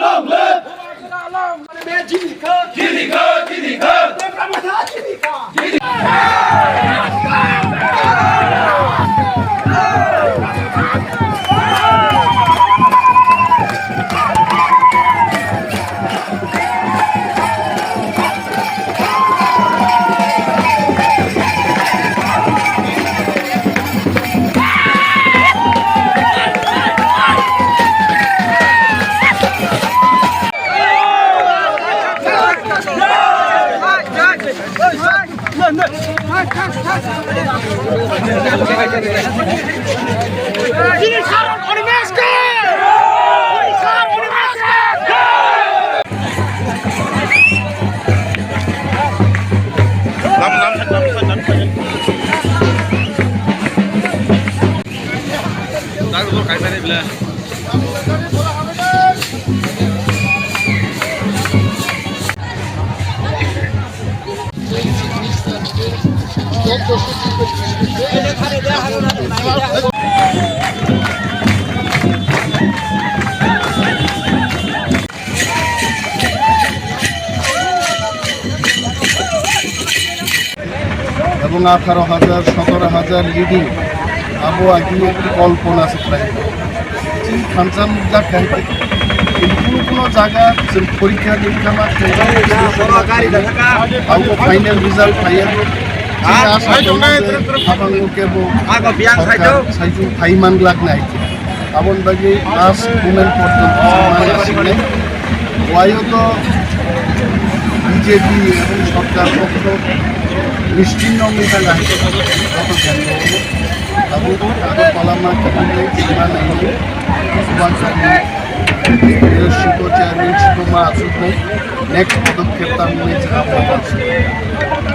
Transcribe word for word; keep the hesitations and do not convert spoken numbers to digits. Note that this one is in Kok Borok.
Long live! Long live! Jindabad! Jindabad! Jindabad! Ebong atharo hajar, sotoro hajar leading, abo agi ekti kolpona se khlai. Chini thansa nukjak hai, kintu kuno kuno jaga chwng porikha nikha ma khlai, abo final result phaiya. Chini asa tongo je habang o kebo sarkar saiju phai man glak nai. Aboni bagwi last moment porjonto chwng mani sinai. Wayo to B J P ebong sorkar pokho nischinno wngwi thang hai joto kendro o. Tabuk Agartala ma kwnwi ma nangwi Subansari Siko chairman siko ma achuknai next podokkhep tangmani chwng.